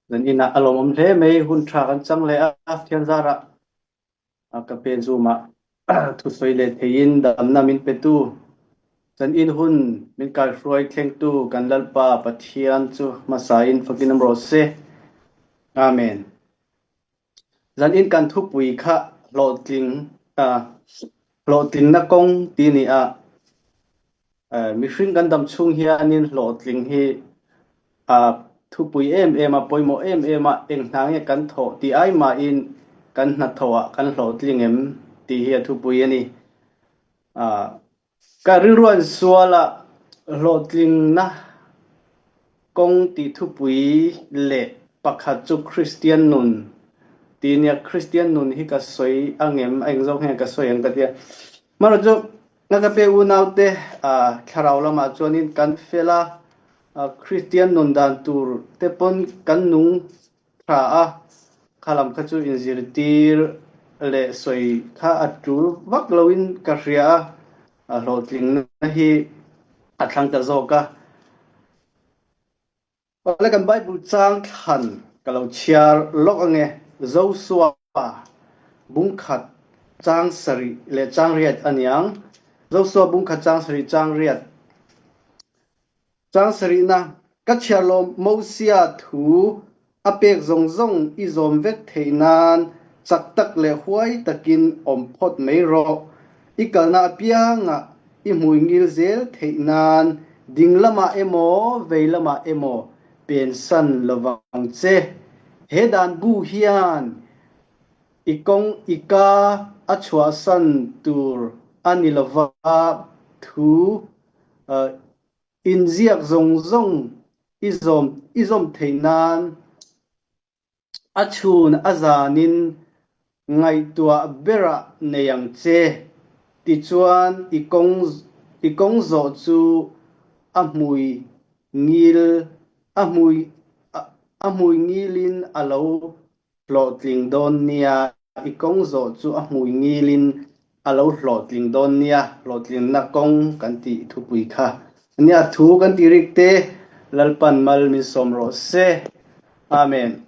Zan inah a lawmawm hle mai, hun tha kan chang leh a, thian zarah ka pen zoom-ah thusawi leh theiin damna min petu, zan in hun min kaihruai thlengtu kan Lalpa Pathian chu hmasain fakin awm rawh se. Amen. Zan in kan thupui kha hlawhtling hlawhtlingna kawng ti ni a, Mihring kan dam chhung hianin hlawhtling hi a thupui em em a, pawimawh em em a, eng hna nge kan thawh tih ai mahin kan hnathawhah kan hlawhtling em tih hi a thupui a ni. Ka rilruan suala hlawhtlingna kawng tih thupui leh pakhat chu Kristian nun tih nia, Kristian nun hi ka sawi angem, a eng zawk nge ka sawi ang ka tia. Hmanraw chu nga ka pe unaute thlarau lamah chuanin kan fel a, Kristian nun dan tur te pawn kan nung tha a, kha lam kha chu inzirtir leh sawi kha a tul vak loin ka hria a, hlawhtlingna hi a thlang ta zawk a. Awle kan Bible chang thlan ka lo chhiar lawk ange, Josua bungkhat chang sarih leh chang riat a niang. Josua bungkhat chang sarih chang riat. Chang sarihna, Ka chhiar lawm Mosia thu a pek zawng zawng i zawm vek theih nan chak tak leh huai takin awm phawt mai rawh. I kalna apiangah i hmui ngil zel theih nan ding lamah emaw vei lamah emaw pensan lovang che. He dan bu hian i kawng i ka a chhuahsan tur a ni lova thu inziak zawng zawng i zawm i zawm theih nan A chhun a zanin ngaihtuah berah nei ang che, tichuan i kawng i kawng zawh chu a hmui ngil a hmui a hmui ngilin a lo hlawhtling dawn nia, i kawng zawh chu a hmui ngilin a lo hlawhtling dawn nia, hlawhtlinna kawng kan tih thupui kha a nia, thu kan tih rik te Lalpan mal min sawm rawh se. Amen.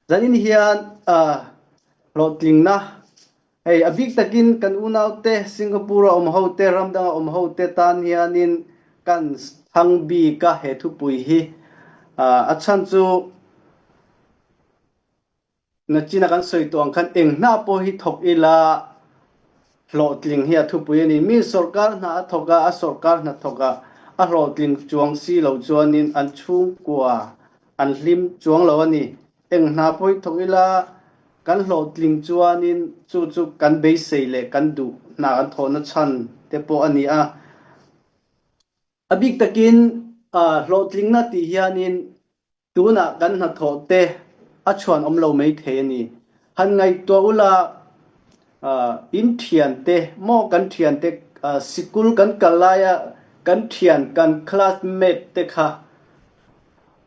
Zanin hian hlawhtlingna hei a bik takin kan unaute Singapore a awm ho te ram danga awm ho te tan hianin kan thang bik a he thupui hi a chhan chu Nachina kan sawi tawh ang khan eng hna pawh hi thawk ila hlawhtling hi a thupui a ni. Mi sawrkar hna a thawk a, a sawrkar hna thawk a, a hlawhtling chuang si lo chuanin an chhungkua an hlim chuang lo a ni. Eng hna pawh hi thawk ila kan hlawhtling chuanin chu chu kan beisei leh kan duh hna kan thawhna chhan te pawh a ni a. A bik takin hlawhtlingna tih hianin Tunah kan hnathawh te a chhuan awm lo mai thei a ni. Han ngaihtuah ula, in thiante maw kan thiante sikul kan kal laia kan thian kan classmate te kha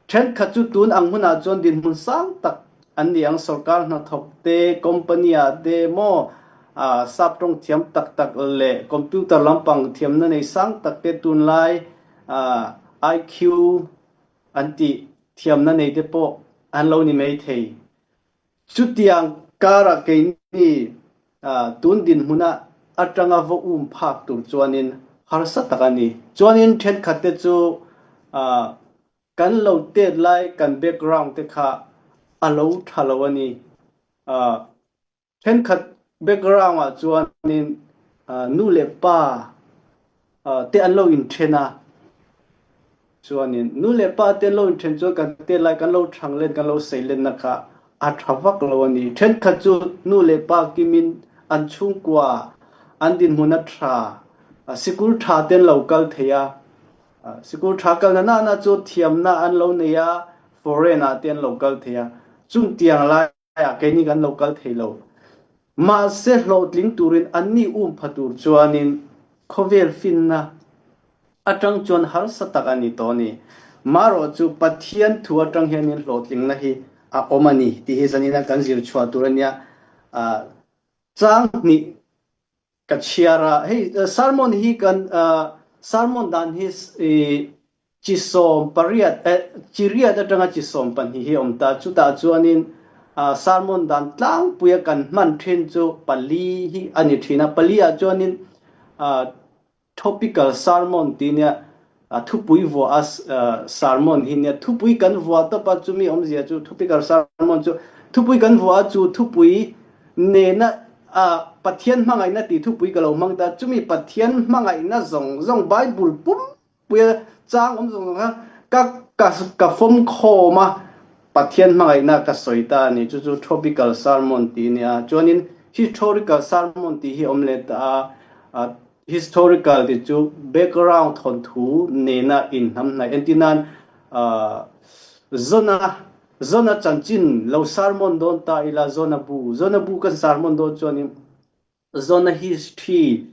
thenkhat chu tun ang hunah chuan dinhmun sang tak an ni ang, sorkar hnathawk te, company ah te maw sap tawng thiam tak tak leh computer lampang thiamna nei sang tak te tunlai IQ an tih thiamna nei te pawh an lo ni mai thei. Chutiang karah keini tun dinhmuna atanga va um phak tur chuanin harsa tak a ni. Chuanin thenkhat te chu kan lo tet lai kan background te kha a lo tha lo a ni. Thenkhat background ah chuanin nu leh pa te an lo inthen a, chuanin nu leh pa te an lo inthen chuan kan tet lai kan lo thang len kan lo sei lenna kha a tha vak lo a ni. Thenkhat chu nu leh pa kimin an chhungkua an dinhmun a tha, sikul tha te an lo kal thei a, sikul tha kalna nana chu thiamna an lo nei a, foreign ah te an lo kal thei a, chungtiang lai ah keini kan lo kal thei lo. Mahse hlawhtling turin anni um pha tur chuanin khawvel finna atang chuan harsa tak a ni tawh a ni. Marawh chu Pathian thu atang hianin hlawhtlingna hi a awm a ni tih hi zanina kan zir chhuah tur a nia. Chang hnih ka chhiar a, hei sermon hi kan sermon dan hi. Chi 18 eh chi riat atanga chi 12 hi a awm ta. Chutah chuanin sermon dan tlangpuia kan hman thin chu pali hi a ni thin a. Pali ah chuanin topical sermon tih nia thupui vuah a sermon hi nia thupui kan vuah tawp a chumi awmzia chu topical sermon chu thupui kan vuah a chu thupui nena Pathian hmangaihna tih thupui ka lo hmang ta chumi Pathian hmangaihna zawng zawng Bible pum Puia chang awm zawng zawng kha ka ka ka fawm khawm a, Pathian hmangaihna ka sawi ta a ni. Chu chu Tropical Sermon tih a ni a. Chuanin Historical Sermon tih hi a awm leh ta a. Historical tih chu background thawnthu nena inhnamhnaih entir nan Zona Zona chanchin lo sermon dawn ta ila Zona bu Zona bu kan sermon dawn chuanin Zona history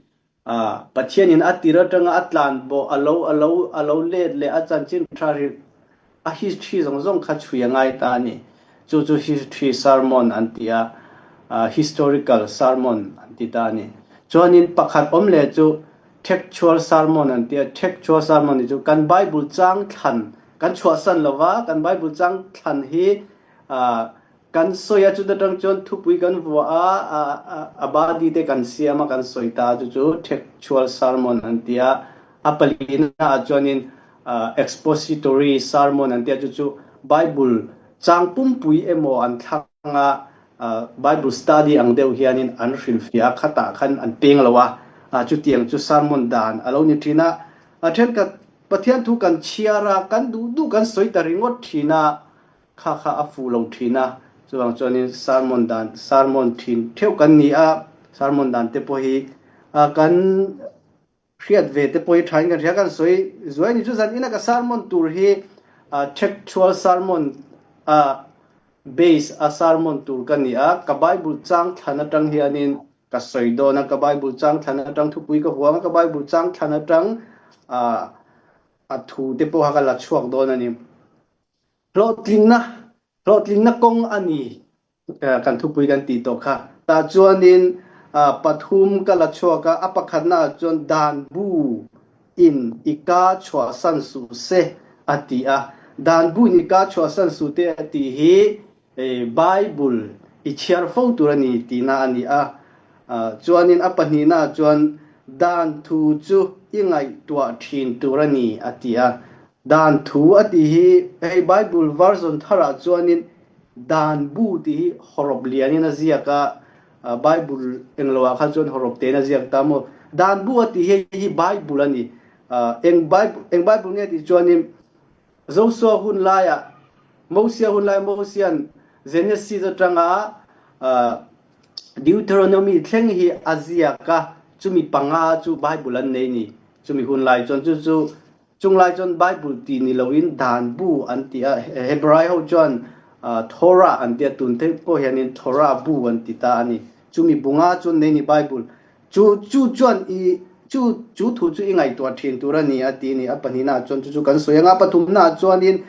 ah Pathianin a tir atanga a tlan bawh a lo a lo a lo let leh a chanchin tha ri a history zawng zawng kha chhui a ngai ta a ni. Chu chu history sermon an ti a, historical sermon an ti ta a ni. Chuanin pakhat awm leh chu textual sermon an ti a, textual sermon hi chu kan Bible chang thlan kan chhuahsan lova kan Bible chang thlan hi ah Kan sawi a, chuta tang chuan thupui kan vuah a, a body te kan siam a, kan sawi ta a, chu chu textual sermon an ti a. A palina ah chuanin expository sermon an ti a, chu chu Bible chang pumpui emaw an thlang a, Bible study ang deuh hianin an hrilhfiah a, khatah khan an peng lo a, chutiang chu sermon dan a lo ni thin a. A thenkhat Pathian thu kan chhiar a, kan duh duh kan sawi ta ringawt thin a, Kha kha a fuh lo thin a, chuvang chuanin sermon dan sermon thin theuh kan ni a, sermon dan te pawh hi kan hriat ve te pawh hi thain kan hria, kan sawi zuai a ni. Chu zan ina ka sermon tur hi textual sermon base a sermon tur ka ni a, ka Bible chang thlan atang hianin ka sawi dawn a, ka Bible chang thlan atang thupui ka huang a, ka Bible chang thlan atang a thu te pawh kha ka la chhuak dawn a ni. Hlawhtlinna, Hlawhtlinna kawng a ni kan thupui kan tih tawh kha. Tah chuanin pathum ka la chhuak a, a pakhatna ah chuan dan bu in i ka chhuahsan suh se a ti a. Dan bu in i ka chhuahsan suh te a tih hi Bible i chhiar fo tur a ni tihna a ni a. Chuanin a pahnihna ah chuan dan thu chu i ngaihtuah thin tur a ni a ti a. Dan thu a tih hi hei Bible version tharah chuanin dan bu tih hi hawrawp lianin a ziak a, Bible engloah kha chuan hawrawp tein a ziak ta maw? Dan bu a tih hi hei hi Bible a ni. Eng Bible eng Bible nge tih chuanin Joshua hun laiah Mosia hun lai Mosian Genesis atanga Deuteronomy thleng hi a ziak a, chumi panga chu Bible an nei ni. Chumi hun lai chuan chu chu Chung lai chuan Bible tih ni loin dan bu an ti a, Hebrai ho chuan Torah an ti a, tun te pawh hianin Torah bu an ti ta a ni. Chumi bunga chuan nei ni Bible chu chu chuan i chu chu thu chu i ngaihtuah thin tur a ni a ti a ni. A pahnihnaah chuan chu chu kan sawi ang a, pathumnaah chuanin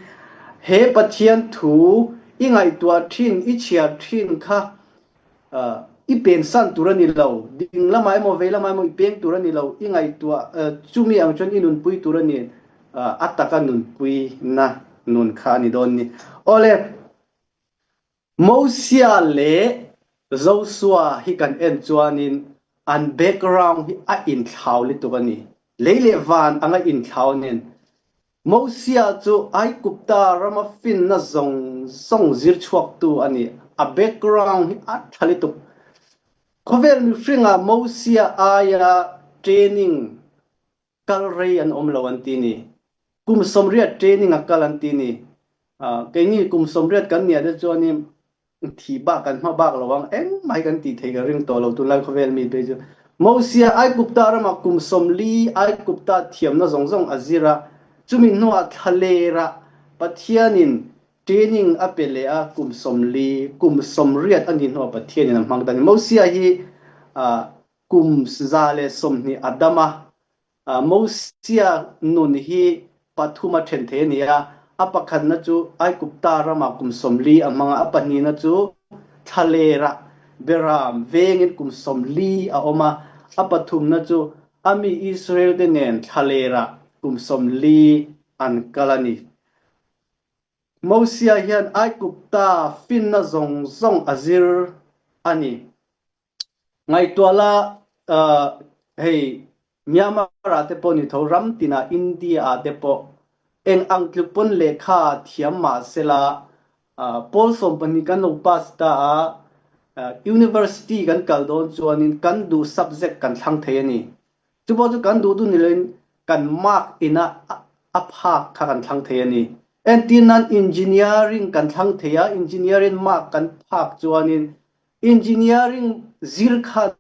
he Pathian thu i ngaihtuah thin, i chhiar thin kha I peng san tur a ni lo, ding lamah emaw vei lamah emaw i peng tur a ni lo, i ngaihtuah chumi ang chuan i nunpui tur a ni, a taka nunpuina nun kha a ni dawn ni. Awle, Mosia leh Joshua hi kan en chuanin an background hi a inthlau lutuk a ni, lei leh van anga inthlau nen Mosia chu Aigupta rama finna zawng zawng zir chhuaktu a ni. A background hi a tha lutuk. Khawvel mihringah Mosia aia training kal rei an awm lo an ti ni. Kum 80 training a kal an ti ni. Keini kum 80 kan nih ah te chuanin Thih bak kan hma bak lo ang, engmah hi kan tih thei ka ring tawh lo tunlai khawvel mi phei chu. Mosia Aigupta ramah kum 40 Aigupta thiamna zawng zawng a zir a, chumi hnuah thlalerah Pathianin training a pe leh a, kum 40, kum 80 a nih hnuah Pathianin a hmang ta a ni. Mosia hi kum 120 a dam a, Mosia nun hi pathum a then thei a ni a, a pakhatna chu Aigupta ramah kum 40 a hmang a, a pahnihna chu thlalerah Beram vengin kum 40 a awm a, a pathumna chu a mi Israel-te nen thlalerah kum 40. an kal a ni. Mosia hian Aigupta finna zawng zawng a zir a ni. Ngaihtuah la, hei Myanmar ah te pawh ni tho, ram tinah India ah te pawh eng ang tluk pawn lehkha thiam mah sela, pawl 12 kan lo pass ta a, University kan kal dawn chuanin kan duh subject kan thlang thei a ni. Chu pawh chu kan duh duh ni loin kan mark ina a phak kha kan thlang thei a ni. Entir nan Engineering kan thlang thei a, Engineering mark kan phak chuanin Engineering zir khan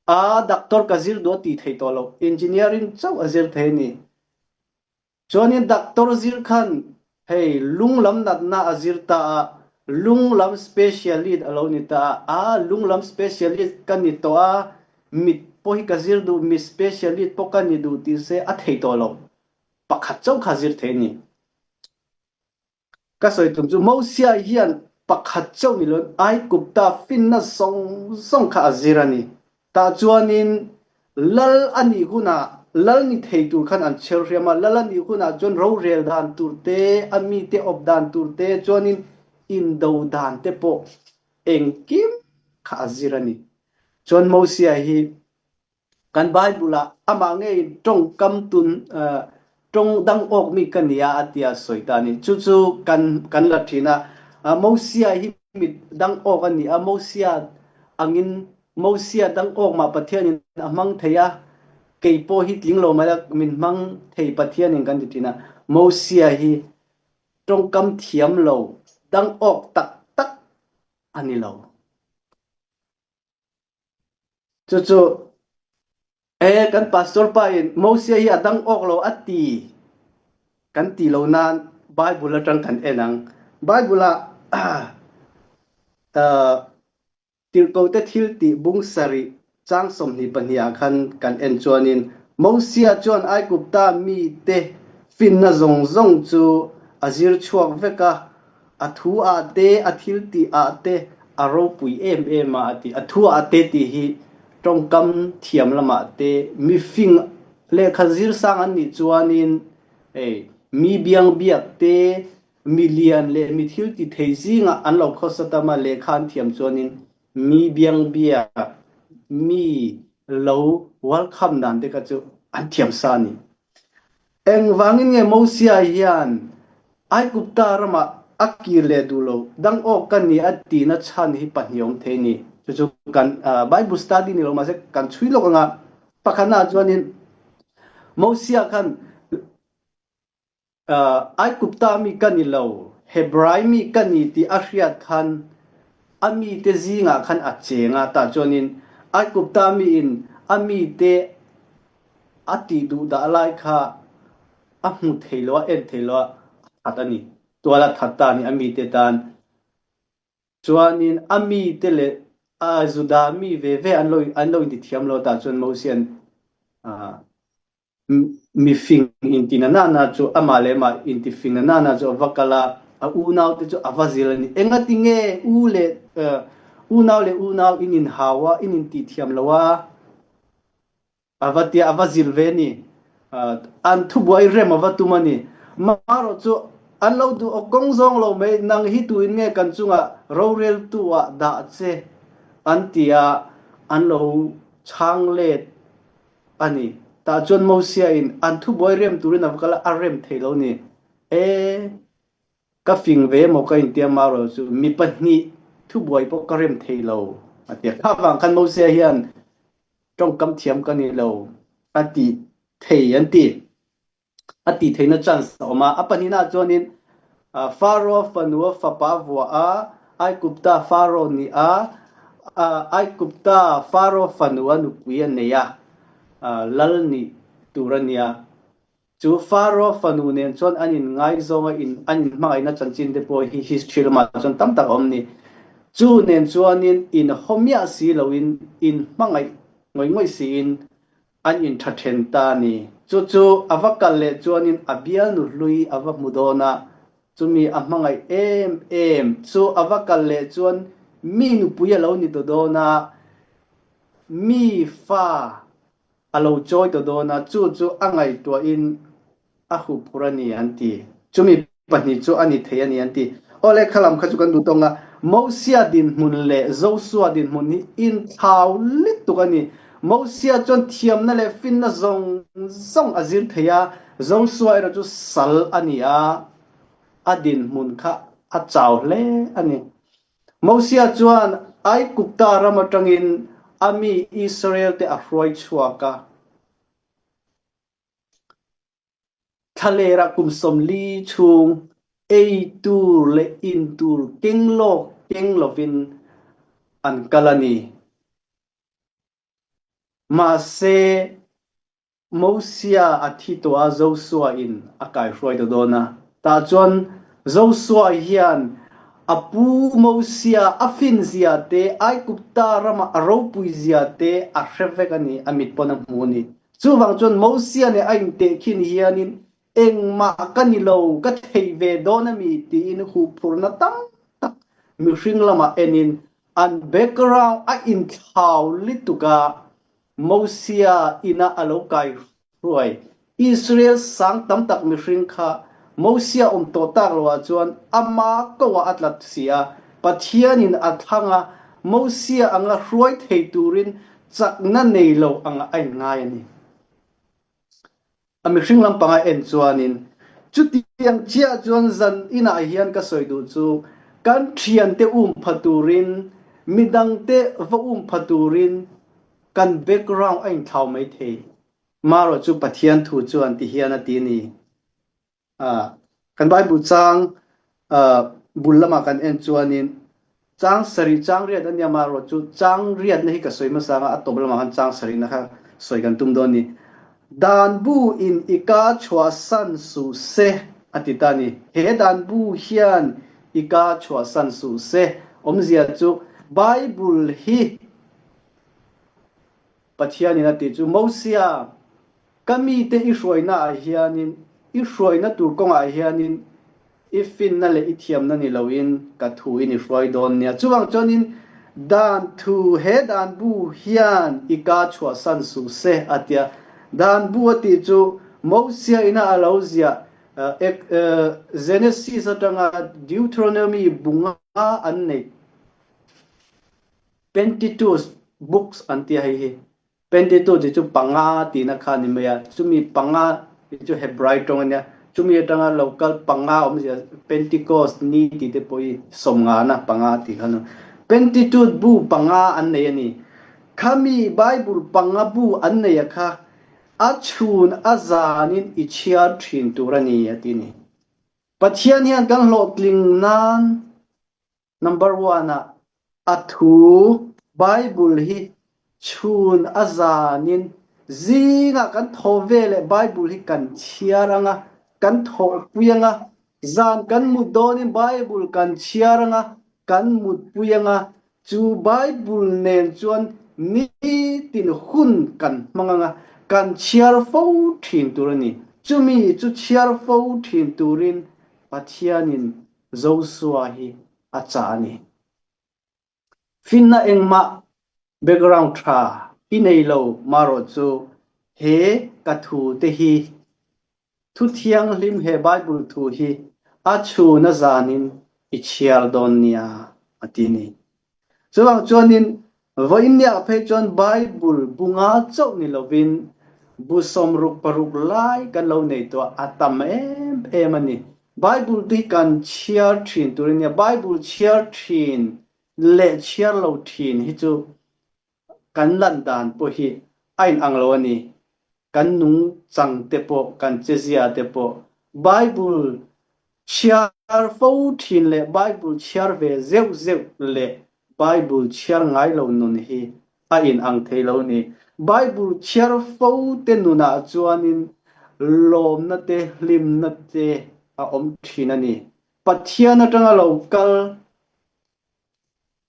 a doctor ka zir duh a ti thei tawh lo, Engineering chauh a zir thei a ni. Chuanin doctor zir khan hei lung lam natna a zir ta a, lung lam specialist a lo ni ta a, a lung lam specialist ka ni tawh a, mit pawh hi ka zir duh, mit specialist pawh ka ni duh ti se a thei tawh lo. Pakhat chauh kha zir thei a ni. Ka sawi tum chu Mosia hian pakhat chauh ni loin Aigupta finna zawng zawng kha a zir a ni. Tah chuanin lal a nih hunah lal ni thei tur khan an chher hriam a, lal a nih hunah chuan rorel dan tur te, a mite awp dan tur te, chuanin indo dan te pawh engkim kha a zir a ni. Chuan Mosia hi Kan Bible-ah amah ngeiin tawngkam tun tawng dang awkmi ka nia a tia sawi ta a ni. Chu chu kan kan la thin a. Mosia hi mi dang awk a ni a, Mosia angin Mosia dang awk mah Pathianin a hmang thei a, kei pawh hi tling lo mai a, min hmang thei Pathianin kan ti thin a. Mosia hi tawngkam thiam lo dang awk tak tak a ni lo. Chu chu e kan pastor pa in Mosia hi a dang awk lo a ti kan ti lo nain Bible atang kan en ang. Bible ah tirhkohte thil tih bung sarih chang 22 ah khan kan en chuanin Mosia chuan Aigupta mite finna zawng zawng chu a zir chhuak vek a, A thu ah te, a thil tih ah te a ropui em em a a ti. A thu ah te tih hi tawngkam thiam lamah te, mifing lehkha zir sang an nih chuanin hei mi biang biak te, mi lian leh mi thil ti thei zingah an lo khawsa tam a, lehkha an thiam chuanin mi biang biak, mi lo welcome dan te kha chu an thiam sa a ni. Engvangin nge Mosia hian Aigupta ramah a kir leh duh lo? Dang awk ka ni a tihna chhan hi pahnih awm thei a ni. Chu chu kan Bible study ni lo mahse kan chhui lawk anga pakhatnaah chuanin Mosia khan Aigupta mi ka ni lo, Hebrai mi ka ni tih a hriat khan a mite zingah khan a cheng a, tah chuanin Aigupta miin a mite a tih duh dah lai kha a hmu thei lo a, en thei lo a, a that a ni. Tual a that ta a ni a mite tan. Chuanin a mite leh a Juda mi ve ve an lo an lo intithiam lo tah chuan Mosia'n Mifing intina nana chu amah leh amah intifing na nana chu a va kal a, a unaute chu a va zil a ni. Engati nge u leh unau leh unau in inhau a, in intihthiam lo a? A va tia, a va zil ve a ni. An thubuai rem a va tum a ni. Marawh chu an lo duh awk kawng zawng lo mai, nang hi tuin nge kan chungah roreltu ah dah che an ti a, an lo chhang let a ni. Tah chuan Mosia in an thubuai rem turin a va kal a, a rem thei lo ni. E, ka fing ve emaw ka intia marawh chu mi pahnih thubuai pawh ka rem thei lo a ti a. Kha vang khan Mosia hian tawngkam thiam ka ni lo a ti thei an ti. A tih theihna chance a awm a. A pahnihnaah chuanin Pharaoh fanua fapa vuah a, Aigupta Pharaoh nih a, Aigupta Pharaoh fanua nupui a nei a, lal nih tur a nia. Chu Pharaoh fanu nen chuan an inngaizawng a, an inhmangaihna chanchin te pawh hi history lamah chuan tam tak a awm ni. Chu nen chuanin inhaw miah si loin inhmangaih ngawih ngawih siin An intha then ta a ni. Chu chu a va kal leh chuanin a bialnu hlui a va hmu dawn a, chumi a hmangaih em em chu a va kal leh chuan mi nupui a lo ni ta dawn a, mi fa a lo chawi ta dawn a, chu chu a ngaihtuahin. A huphurh a ni an ti. Chumi pahnih chu a ni thei a ni an ti. Aw le, kha lam kha chu kan duh tawng a, Mosia dinhmun leh Josua dinhmun hi inthlau lutuk a ni. Mosia chuan thiamna leh finna zawng zawng a zir thei a, Josua erawh chu sal a ni a, a dinhmun kha a chau hle a ni. Mosia chuan Aigupta ram atangin a mi Israel-te a hruai chhuak a. Thlalera kum 40 chhung ei tur leh in tur keng lawk keng lovin an kal a ni. Mahse, Mosia a thi tawh a, Josua in a kaihruai ta dawn a. Tah chuan Josua hian a pu Mosia a finzia te, Aigupta rama a ropuizia te a hre vek a ni, a mit pawn a hmu a ni. Chuvang chuan Mosia nen a intehkhin hianin engmah ka ni lo, ka thei ve dawn a mi tiin huhphurhna tam tak mihring lamah enin an background a inthlau lutuk a, Mosia ina a lo kai hruai. Israel sang tam tak mihring kha Mosia awm tawh tak loah chuan ama koah a tlat si a, Pathianin a thlang a, Mosia anga hruai thei turin Chakna nei lo anga a inngai a ni. A mihring lampanga en chuanin, chutiang chiah chuan zan inah hian ka sawi duh chu, kan thiante um pha turin, midangte va um pha turin kan background a inthlau mai thei. Marawh chu Pathian thu chuan ti hian a ti a ni. Kan Bible chang bul lamah kan en chuanin chang sarih chang riat a nia marawh chu chang riatna hi ka sawi hmasa anga a tawp lamah khan chang sarihna kha sawi kan tum dawn ni. Dan bu in i ka chhuahsan suh se a ti ta ni. He dan bu hian i ka chhuahsan suh se awmzia chu Bible hi Pathianin a tih chu Mosia Ka mite i hruaina ah hianin, i hruaina tur kawngah hianin i finna leh i thiamna ni loin ka thu in i hruai dawn nia. Chuvang chuanin dan thu he dan bu hian i ka chhuahsan suh se a tia. Dan bu a tih chu Mosia ina a lo ziah Genesis atanga Deuteronomy bunga an neih Pentateuch books an tia hei hi. Pentateuch tih chu panga tihna kha a ni mai a, chumi panga tih chu Hebrai tawng a nia, chumi atanga lo kal panga awmzia Pentecost ni tih te pawh hi sawmngana panga tih kha a ni. Pentateuch bu panga an nei a ni. Khami Bible panga bu an nei a kha a chhun a zanin i chhiar thin tur a ni a ti a ni. Pathian hian kan hlawhtling nan Number one ah a thu Bible hi chhun a zanin zingah kan thaw ve leh Bible hi kan chhiar anga, kan thawhpui anga, zan kan mut dawnin Bible kan chhiar anga, kan mutpui anga, chu Bible nen chuan nitin hun kan hmang anga, kan chhiar fo thin tur a ni. Chumi chu chhiar fo thin turin Pathianin Josua hi a chah a ni. Finna engmah background tha i nei lo marawh chu he ka thu te hi thu thianghlim he Bible thu hi a chhun a zanin i chhiar dawn nia a ti ni. Chuvang chuanin vawiinniah phei chuan Bible bu nga chauh ni lovin bu 66 lai kan lo nei tawh a tam em em a ni. Bible te hi kan chhiar thin tur a nia, Bible chhiar thin leh chhiar lo thin hi chu kan lan dan pawh hi a inang lo a ni. Kan nungchang te pawh, kan chezia te pawh Bible Chhiar fo thin leh Bible chhiar ve zeuh zeuh leh Bible chhiar ngai lo nun hi a inang thei lo ni. Bible chhiar fo te nunah chuanin lawmna te hlimna te a awm thin a ni. Pathian atanga lo kal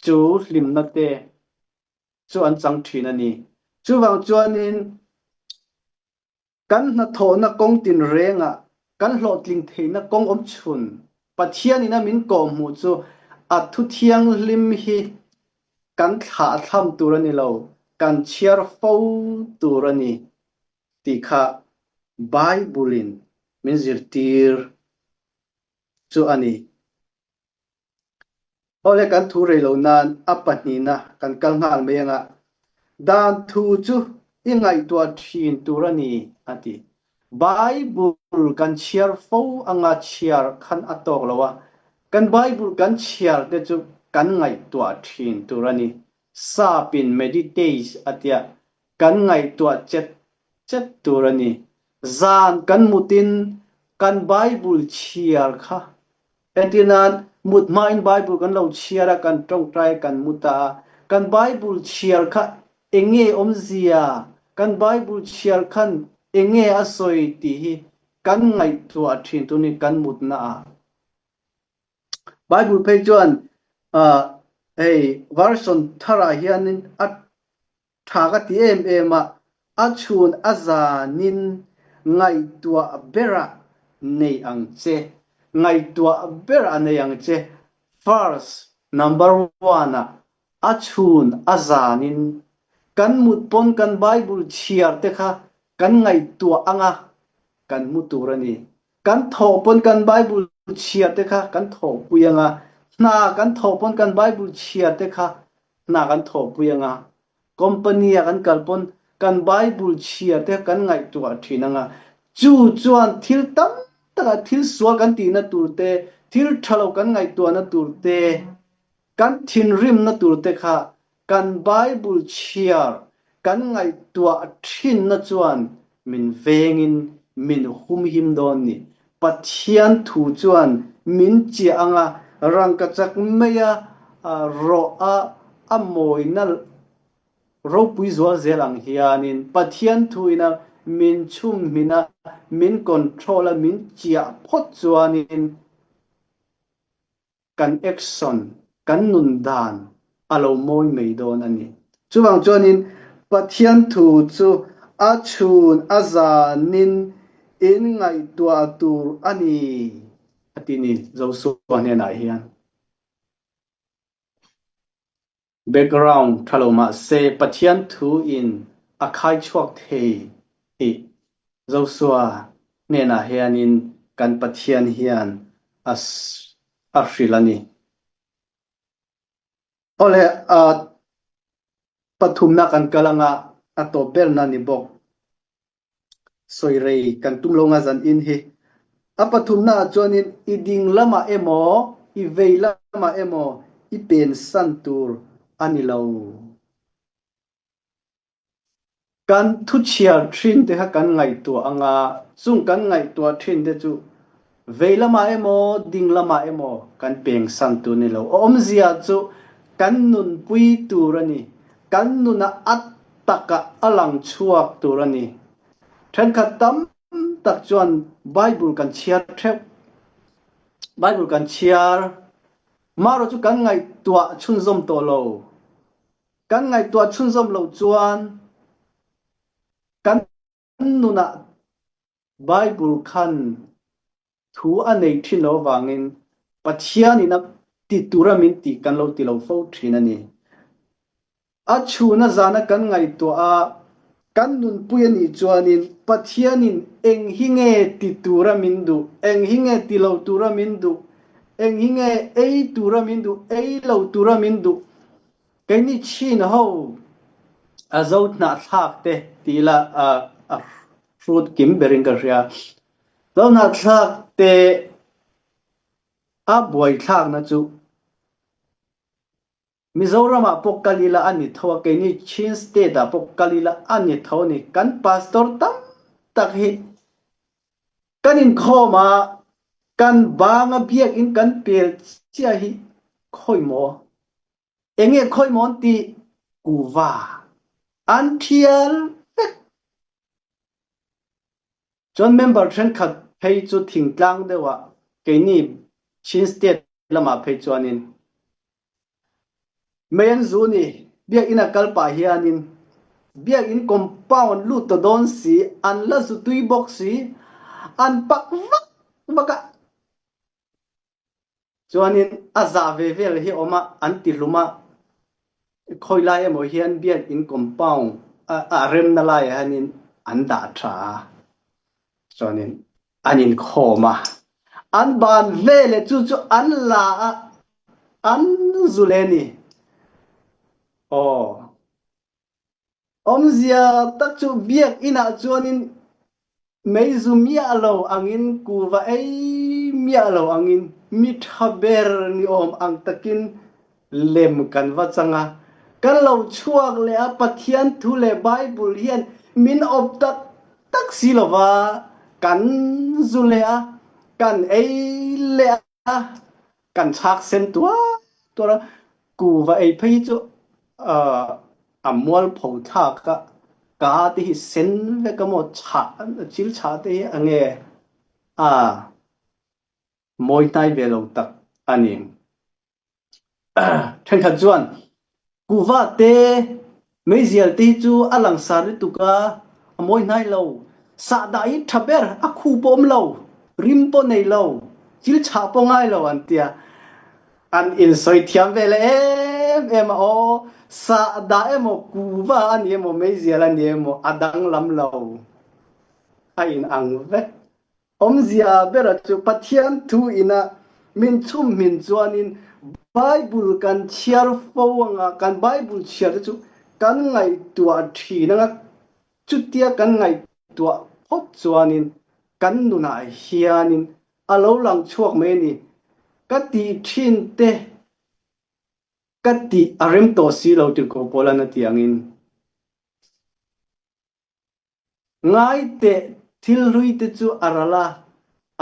chu hlimna te chu an chang thin a ni. Chuvang chuanin Kan hnathawhna kawng tinrengah kan hlawhtling theihna kawng awm chhun Pathianin a min kawhhmuh chu a thu thianghlim hi kan thlahthlam tur a ni lo, kan chhiar fo tur a ni tih kha Bible-in. min zirtir chu a ni. Awle kan thu rei lo nan a pahnihna kan kal nghal mai anga dan thu chu i ngaihtuah thin tur a ni a ti. Bible kan chhiar fo anga chhiar khan a tawk lo a, kan Bible kan chhiar te chu kan ngaihtuah thin tur a ni. Sap in meditate a tia kan ngaihtuah chet chet tur a ni. Zan kan mutin kan Bible chhiar kha Entir nan, mut hmain Bible kan lo chhiar a, kan tawngtai a, kan mu ta a. Kan Bible chhiar kha eng nge awmzia, kan Bible chhiar khan eng nge a sawi tih hi kan ngaihtuah thin tunin kan mutna ah. Bible phei chuan hei version tharah hianin a Tha ka ti em em a, a chhun a zanin ngaihtuah berah nei ang che, ngaihtuah berah nei ang che, first number one ah a chhun a zanin kan mut pawn kan Bible chhiar te kha kan ngaihtuah anga kan mu tur a ni. Kan thawh pawn kan Bible chhiar te kha kan thawhpui anga, hna kan thawh pawn kan Bible chhiar te kha hna kan thawhpui anga, company a kan kal pawn kan Bible chhiar te kan ngaihtuah thin anga, chu chuan thil tam takah thil sual kan tihna tur te, thil tha lo kan ngaihtuahna tur te, kan thinrimna tur te kha kan Bible chhiar kan ngaihtuah thinna chuan min vengin min humhim dawn ni. Pathian thu chuan min chiah anga rangkachak maia rawh a a mawina ropui zual zel ang hianin Pathian thu ina min chhumhmin a, min control a, min chiah phawt chuanin kan action, kan nun dan a lo mawi mai dawn a ni. Chuvang chuanin Pathian thu chu a chhun a zanin in ngaihtuah tur a ni a ti ni Joshua hnenah hian. Background tha lo mah se Pathian thu in a khai chhuak thei tih Joshua hnenah hianin kan Pathian hian a a hrilh a ni. Awle a pathumna kan kal anga a tawp berna ni bawk. Sawi rei kan tum lo nga zan in hi. A pathumna ah chuanin i ding lamah emaw, i vei lamah emaw i pen san tur a ni lo. Kan thu chhiar thin te kha kan ngaihtuah anga, chung kan ngaihtuah thin te chu vei lamah emaw, ding lamah emaw kan peng san tur a ni lo. A awmzia chu kan nunpui tur a ni. Kan nunah a takah a lang chhuak tur a ni. Thenkhat tam tak chuan Bible kan chhiar theuh. Bible kan chhiar. Marawh chu kan ngaihtuah chhunzawm tawh lo. Kan ngaihtuah chhunzawm loh chuan kan nunah Bible khan Thu a nei thin lo avangin Pathianin a ti tura min tih kan lo ti lo fo thin a ni. A chhuna zana kan ngaihtuah a, kan nunpui a nih chuanin Pathianin eng hi nge ti tura min duh, eng hi nge ti lo tura min duh, eng hi nge ei tura min duh, ei lo tura min duh, keini chin ho a zo hnahthlak te ti ila a hrut kim berin ka hria. Zohnahthlak te a buaithlakna chu Mizoram ah pawh kal ila a ni tho a, keini Chin state ah pawh kal ila a ni tho a ni. Kan pastor tam tak hi kan inkhawm a, kan bang a biakinn kan pel chiah hi khawi maw? Enge khawi maw an tih? Kuva an thial vek. Chuan member thenkhat phei chu thingtlang deuhah keini Chin state lamah phei chuanin mei an zu ni, biakinn a kal pah hianin biakinn compound lut ta dawn si, an la zu tui bawk si, an pak vak vak a. Chuanin a zah ve vel hi awm a, an ti hlum a, khawi lai emaw hian biakinn compound a remna laiah hianin an dah tha a, chuanin. An inkhawm a, an ban veleh chu chu an la a, an zu leh a ni. Aw. Awmzia tak chu biakinah chuanin meizu miah lo angin kuva ei miah lo angin mi tha ber ni awm ang takin lem kan va chang a. Kan lo chhuak leh a, Pathian thu leh Bible hian min awp tak tak si lova kan zu leh a, kan ei leh a, kan chhak sen tuar tuar a, kuva ei phei hi chu a mualpho thlak a, ka te hi sen vek a maw chhah thil chhah te hi a nge a mawi hnai ve lo tak a ni. Thenkhat chuan kuva te meizial te hi chu a langsar lutuk a, a mawi hnai lo. Sahdah hi tha ber, a khu pawh awm lo, rim pawh nei lo, thil chhah pawh ngai lo an tia. An insawi thiam ve leh em em a, aw sahdah emaw kuva a ni emaw meizial a ni emaw a danglam lo, a inang vek. Awmzia bera chu Pathian thu ina min chhum hmin chuanin Bible kan chhiar fo anga kan Bible chhiar te chu kan ngaihtuah thin anga chutia kan ngaihtuah phawt chuanin kan nunah hianin a lo lang chhuak mai a ni. Ka tih thin te ka tih a rem tawh si lo tirhkoh Paula'n a tih angin. Ngai teh thil hlui te chu a ral a,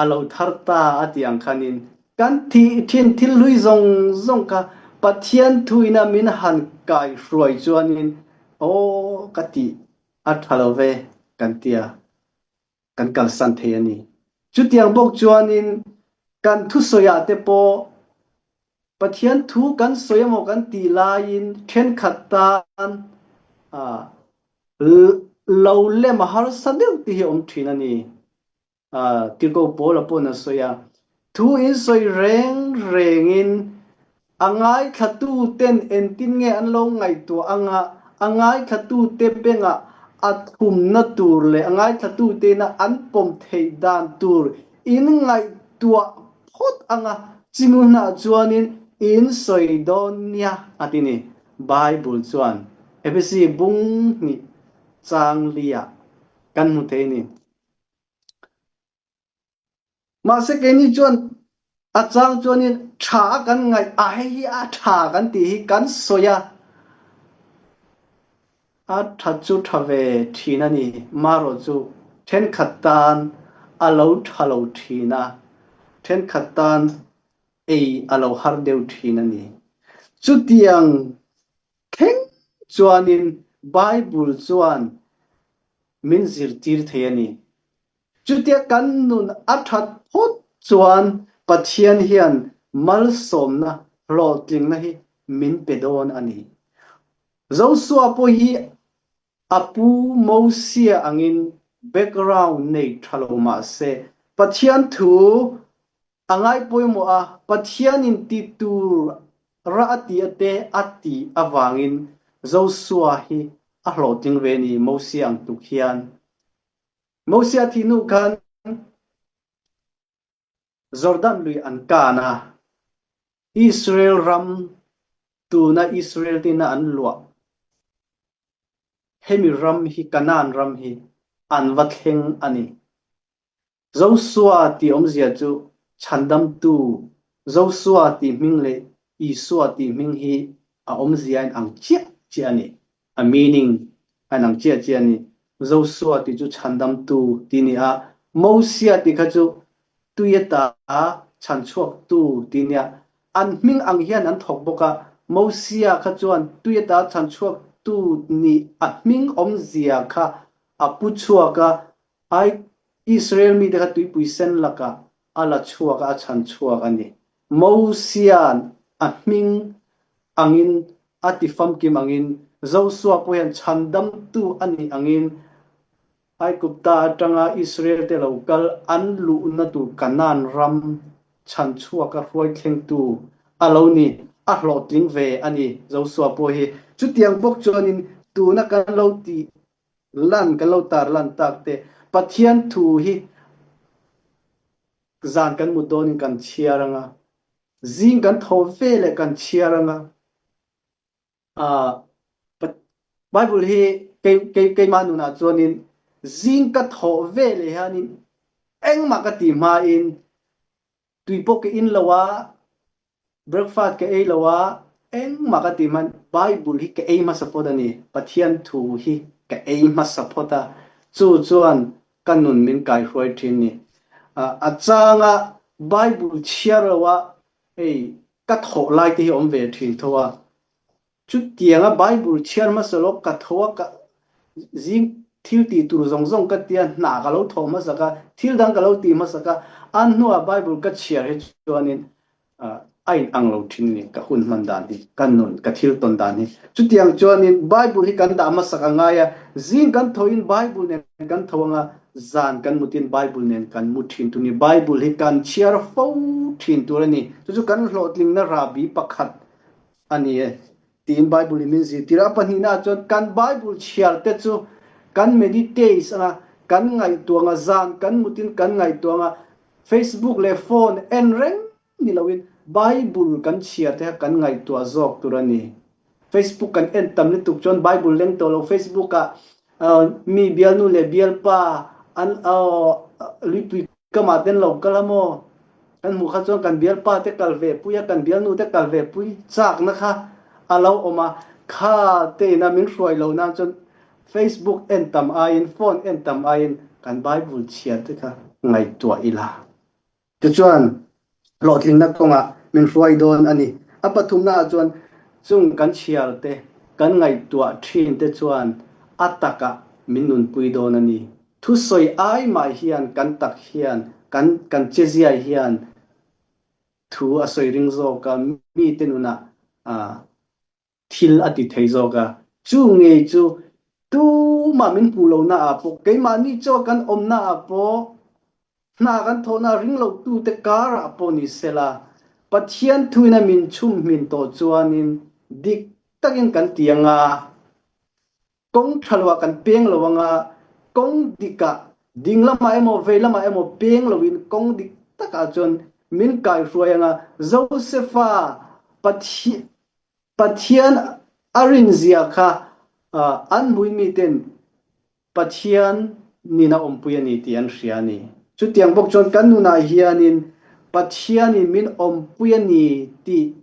a lo thar ta a tih ang khanin kan thih thin thil hlui zawng zawng kha Pathian thuina min han kai hruai chuanin aw ka tih a tha lo ve kan tia kan kalsan thei a ni. Chutiang bawk chuanin kan thusawiah te pawh Pathian thu kan sawi emaw kan tih laiin thenkhat tan lo lem a harsa deuh tih hi a awm thin a ni. Tirhkoh Paula pawhin a sawi a, Thu in sawi reng rengin a ngaithlatuten engtin nge an lo ngaihtuah anga a ngaithlatute bengah a thumna tur leh a ngaithlatutena an pawm theih dan tur in ngaihtuah phawt anga chinu hnah chuanin in sawi dawn nia a ti ni. Bible chuan Ephesi bung hnih chang liah kan hmu thei a ni. Mahse keini chuan a chang chuanin tha a kan ngaih a hei hi a tha kan tih hi kan sawi a, A tha chu tha ve thin a ni, marawh chu thenkhat tan a lo tha lo thin a, thenkhat tan ei a lo har deuh thin a ni. Chutiang thleng chuanin Bible chuan min zirtir thei a ni. Chutia kan nun a that phawt chuan Pathian hian malsawmna hlawhtlingna hi min pe dawn a ni. Joshua pawh hi a pu Mosia angin background nei tha lo mah se Pathian thu a ngai pawimawh a, Pathianin ti tur rah a ti a te a tih avangin Joshua hi a hlawhtling ve a ni Mosia ang tuk hian. Mosia thih hnu khan Jordan lui an kan a, Israel ram tuna Israel tina an luah hemi ram hi Canaan ram hi an va thleng a ni. Joshua tih awmzia chu chhandamtu, Joshua tih hming leh Isua tih hming hi a awmzia a inang chiah chiah a ni. A meaning a inang chiah chiah a ni. Joshua tih chu chhandamtu tih a ni a, Mosia tih kha chu tui ata chhanchhuaktu tih a ni a. An hming ang hian an thawk bawk a, Mosia kha chuan tui ata chhanchhuaktu nih a hming awmzia kha a pu chhuak a, Ai Israel mite kha tuipui sen lakah a la chhuak a, a chhan chhuak a ni. Mosia'n a hming angin a ti famkim angin, Joshua pawh hian chhandamtu a nih angin Aigupta atanga Israel te lo kal an luhna tur Kanaan ram chhan chhuak a hruai thlengtu a lo ni, a hlawhtling ve a ni Joshua pawh hi. Chutiang bawk chuanin tuna kan lo tih Lan kan lo tar lan tak te. Pathian thu hi Zan kan mut dawnin kan chhiar anga, zing kan tho ve leh kan chhiar anga. Bible hi keimah nunah chuanin zing ka thawh ve leh hianin engmah ka ti hmain tui pawh ka in lo a, Breakfast ka ei lo a, engmah ka ti hman, Bible hi ka ei hmasa phawt a ni, Pathian thu hi ka ei hmasa phawt a, chu chuan ka nun min kaihruai thin ni. A changa Bible chhiar lo a, hei ka thawh lai te hi awm ve thin tho a, Chutianga Bible chhiar hmasa lawk ka tho a, ka zing thil tih tur zawng zawng ka tia, hna ka lo thawh hmasak a, thil dang ka lo tih hmasak a, a hnuah Bible ka chhiar hi chuanin a in ang lo thin a ni, ka hun hman dan hi, ka nun, ka thil tawn dan hi. Chutiang chuanin Bible hi kan dah hmasak a ngai a, zing kan thoin Bible nen kan tho anga, zan kan mutin Bible nen kan mu thin tur a ni. Bible hi kan chhiar fo thin tur a ni. Chu chu kan hlawhtlingna rahbi pakhat a ni e, tiin Bible in min zirtir a. A pahnihnaah chuan kan Bible chhiar te chu kan meditate anga, kan ngaihtuah anga, zan kan mutin kan ngaihtuah anga, Facebook leh phone en reng ni loin Bible kan chhiar te kha kan ngaihtuah zawk tur a ni. Facebook kan en tam lutuk chuan Bible leng tawh lo, Facebook ah mi bialnu leh bialpa an luipui Kamah ten lo kal a maw? Kan hmuh kha chuan kan bialpa te kal ve pui a, kan bialnu te kal ve pui chakna kha a lo awm a, kha te ina min hruai lo nan chuan Facebook en tam aiin, phone en tam aiin kan Bible chhiar te kha ngaihtuah ila. Tichuan, hlawhtlingna kawngah min hruai dawn a ni. A pathumnaah chuan chung kan chhiar te, kan ngaihtuah thin te chuan a takah min nunpui dawn a ni. Thusawi ai mah hian kan tak hian kan kan chezia hian thu a sawi ring zawk a, mite nunah thil a ti thei zawk a. Chu ngei chu tumah min hmuh lohna ah pawh, keimahni chaw kan awmna ah pawh, hna kan thawhna ring lohtute karah pawh ni sela, Pathian thuin a min chhum hmin tawh chuanin dik takin kan ti ang a. Kawng tha loah kan peng lo anga, kawng dikah ding lamah emaw vei lamah emaw peng loin kawng dik takah chuan min kaihruai anga, Josefa Pathian a rinzia kha an hmui miten Pathian nin a awmpui a ni tih an hria a ni. Chutiang bawk chuan kan nunah hianin Pathianin min awmpui a ni tih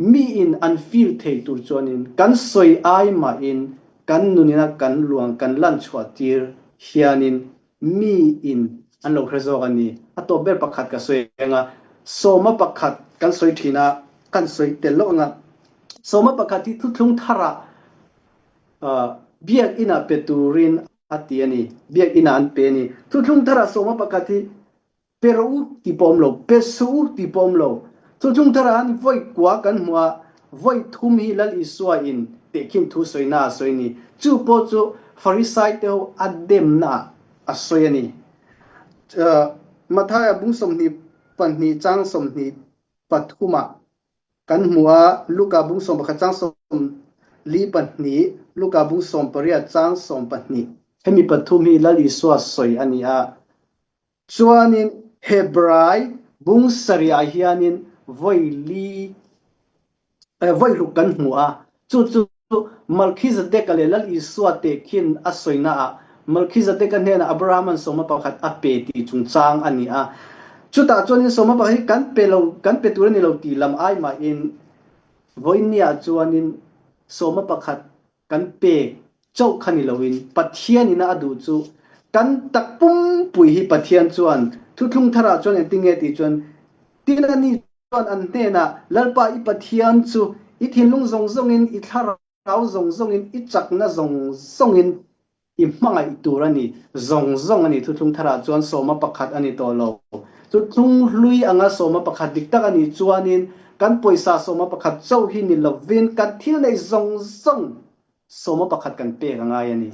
Miin an feel thei tur chuanin kan sawi ai mahin kan nunina kan luang kan lan chhuah tir hianin miin an lo hre zawk a ni. A tawp ber pakhat ka sawi ang a, sawma pakhat kan sawi thin a, kan sawi tel loh ang a, sawma pakhat hi thuthlung tharah biakinn-ah pe turin a ti a ni, biakinn-ah an pe a ni. Thuthlung tharah sawma pakhat hi Pe rawh u ti pawh awm lo, pe suh u ti pawh awm lo. Chu chung thar ah vawi kua kan hmu a, vawi thum hi Lal Isua in tehkhin thu sawina a sawi a ni. Chu pawh chu Farisai te ho a demna ah a sawi a ni. Mathaia bung 22 chang 23 ah kan hmu a, Luka bung 11 chang 42, Luka bung 18 chang 12. Hemi pathum hi Lal Isua sawi a ni a. Chuanin Hebrai bung sarih ah hianin vawi li vawi ruk kan hmu a, chu chu Malkhizadeka leh Lal Isua tehkhin a sawina ah Malkhizadeka hnenah Abrahama'n sawma pakhat a pe tih chungchang a ni a. Chutah chuanin sawma pakhat hi kan pe lo, kan pe tur a ni lo tih lam ai mahin vawinia chuanin sawma pakhat Kan pek chauh kha ni loin Pathian ina a duh chu kan tak pumpui hi Pathian chuan thuthlung tharah chuan engtin nge tih chuan tin a ni chuan an hnenah Lalpa i Pathian chu i thinlung zawng zawngin i thlarau zawng zawngin i chakna zawng zawngin I hmangaih tur a ni. Zawng zawng a ni. Thuthlung tharah chuan sawma pakhat a ni tawh lo. Thuthlung hlui anga sawma pakhat dik tak a nih chuanin kan pawisa sawma pakhat chauh hi ni lovin kan thil neih zawng zawng sawma pakhat kan pek a ngai a ni.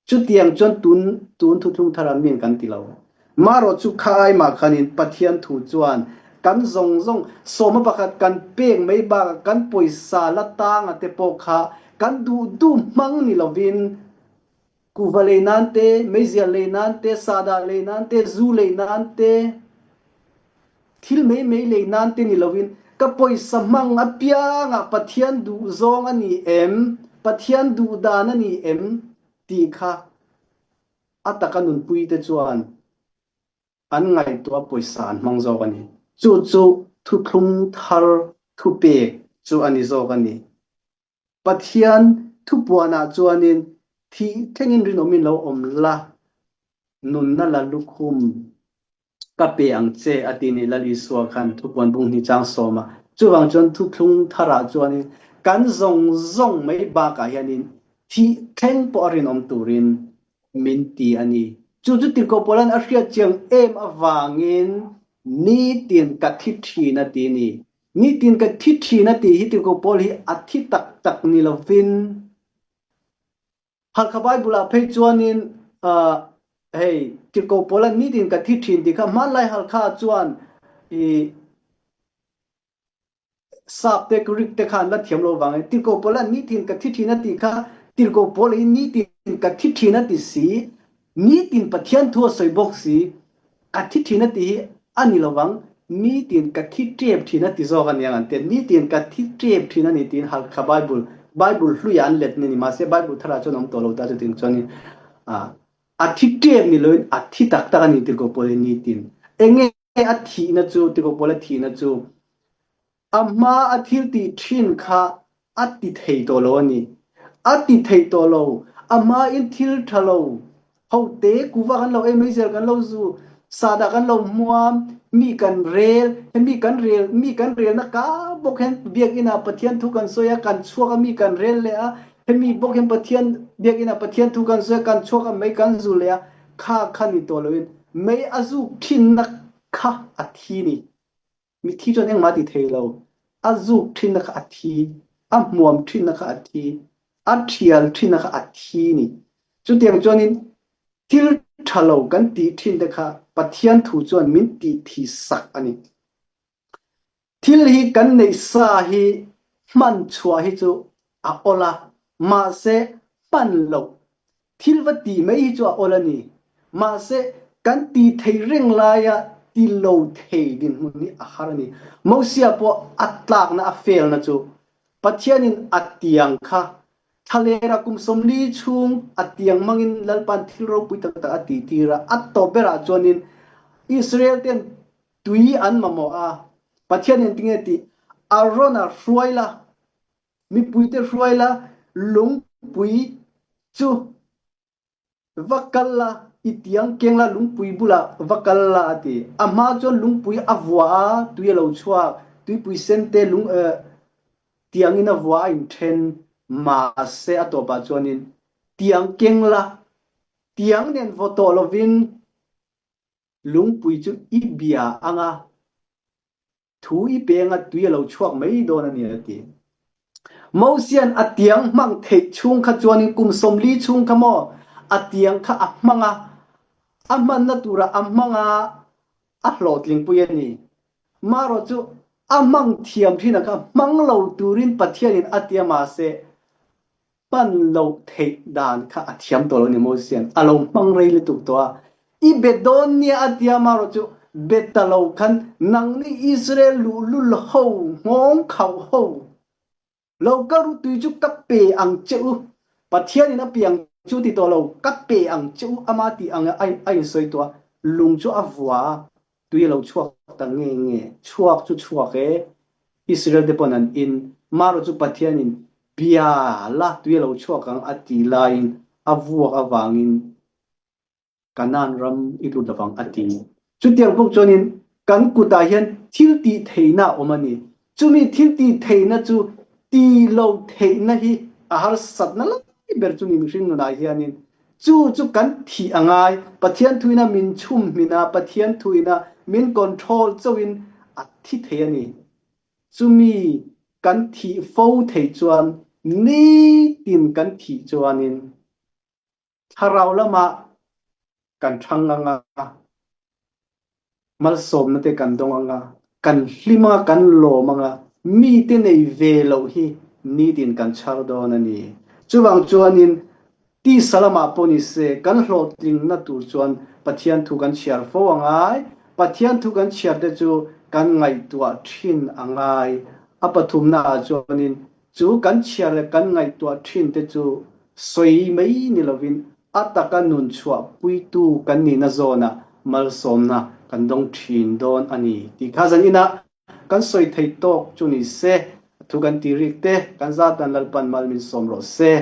Chutiang chuan tun tun thuthlung tharah min kan ti lo. Marawh chu kha ai mah khanin Pathian thu chuan kan zawng zawng sawma pakhat kan pek mai bakah kan pawisa la tanga te pawh kha kan duh duh hmang ni lovin kuhva lei nan te, meizial lei nan te, sahdah lei nan te, zu lei nan te. Thil mai mai lei nan te ni loin ka pawisa hmang apiangah Pathian duh zawng a ni em, Pathian duh dan a ni em tih kha a taka nunpui te chuan an ngaihtuah pawisa an hmang zawk a ni. Chu chu thuthlung thar thupek chu a ni zawk a ni. Pathian thupuanah chuanin thih thlengin rinawmin lo awm la, nunna la lukhum ka pe ang che a ti ni Lal Isua khan thupuan bung hnih chang sawma. Chuvang chuan thuthlung tharah chuanin kan zawng zawng mai bakah hianin thih thleng pawh a rinawm turin min ti a ni. Chu chu Tirhkoh Paula'n a hriat chiang em avangin nitin ka thi thin a ti ni. Nitin ka thi thin a tih hi Tirhkoh Paul hi a thi tak tak ni lovin Halkha Bible ah phei chuanin hei Tirhkoh Paula'n nitin ka thi thin tih kha hmanlai Halkha ah chuan i Sap te Greek te kha an la thiam lo vangin Tirhkoh Paula'n nitin ka thi thin a tih kha Tirhkoh Paul hi nitin ka thi thin a ti si Nitin Pathian thu a sawi bawk si, ka thi thin a ti hi a ni lovang, nitin ka thi tep thin a ti zawk a niang an ti a, nitin ka thi tep thin a ni tiin Halkha Bible, Bible hluiah an let ni a ni, mahse Bible tharah chuan a awm tawh lo ta chutin chuanin a thi tep ni loin a thi tak tak a ni tirhkoh pawl hi nitin. Enge a thihna chu, tirhkoh pawl a thihna chu A hma a thil tih thin kha a ti thei tawh lo a ni. A ti thei tawh lo. A hma in thil tha lo ho te kuva kan lo ei mai zel kan lo zu, sahdah kan lo hmuam, mi kan rel, hemi kan rel, mi kan relna ka bawk hian biakinn ah Pathian thu kan sawi a, kan chhuak a, mi kan rel leh a, hemi bawk hian Pathian biakinn ah Pathian thu kan sawi a, kan chhuak a, mei kan zu leh a, kha kha ni tawh loin mei a zuk thinna kha a thi ni. Mithi chuan engmah a ti thei lo. A zuk thinna kha a thi, a hmuam thinna kha a thi, a thial thinna kha a thi ni. Chutiang chuanin thil tha lo kan tih thin te kha Pathian thu chuan min tih thi sak a ni. Thil hi kan neih sa hi hman chhuah hi chu a awl a, mahse hman loh Thil va tih mai hi chu a awl a ni. Mahse, kan tih thei reng laia ti lo thei dinhmun hi a har a ni. Mosia pawh a tlakna a felna chu Pathianin a tiang kha thlalera kum 40 chhung a tiang hmangin Lalpa'n thil ropui tak tak a tihtir a. A tawp berah chuanin Israel ten tui an mamawh a, Pathianin tinge tih Arona hruai la Mipuite hruai la, lungpui chu va kal la, i tiang keng la, lungpui bulah va kal la, a ti. A hma chuan lungpui a vua a, tui a lo chhuak. Tuipui sente lung tiangin a vua a inthen. Mahse a tawpah chuanin tiang keng la, tiang nen vaw tawh lovin lungpui chu i bia ang a. Thu i peng a tui a lo chhuak mai dawn a ni a ti. Mosia'n a tiang hmang theih chhung kha chuanin kum 40 chhung kha maw a tiang kha a hmang a, a hmanna turah a hmang a, a hlawhtlingpui a ni. Marawh chu a hmang thiam thin a kha hmang lo turin Pathianin a ti a mahse Hman loh theih dan kha a thiam tawh lo ni Mosian a lo hmang rei lutuk tawh a, i be dawn nia a tia marawh chu be ta lo khan nangni Israel luhlul ho nghawng khauh ho lo ka ru tui chu ka pe ang che u, Pathianin a pe ang chu ti tawh lo, ka pe ang che u ama tih ang a insawi tawh a, lung chu a vua a, Tui a lo chhuak ta nge nge? Chhuak chu chhuak e, Israel te pawn an in, Maro chu Pathianin bia la tui a lo chhuak ang a tih laiin a vuak avangin Kanaan ram i lut lovang a ti. Chutiang bawk chuanin kan kutah hian thil tih theihna a awm a ni. Chumi thil tih theihna chu ti lo theihna hi a harsatna lai ber chu ni mihring nunah hianin chu chu kan thih a ngai. Pathian thuina min chhum hmin a, Pathian thuina min control chauhin a thi thei a ni. Chumi kan thih fo theih chuan nitin kan thih chuanin Thlarau lamah kan thang ang a, malsawmna te kan dawng ang a, kan hlim ang a, kan lawm ang a, mite nei ve loh hi nitin kan chhar dawn a ni. Chuvang chuanin tisa lamah pawh ni se, kan hlawhtlingna tur chuan Pathian thu kan chhiar fo a ngai. Pathian thu kan chhiar te chu kan ngaihtuah thin a ngai. A pathumnaah chuanin chu kan chhiar leh kan ngaihtuah thin te chu sawi mai ni lovin a taka nun chhuah puitu kan nihna zawnah malsawmna kan dawng thin dawn a ni tih kha zan inah kan sawi thei tawk chu ni se. Thu kan ti rik te kan zatan Lalpan mal min sawm rawh se.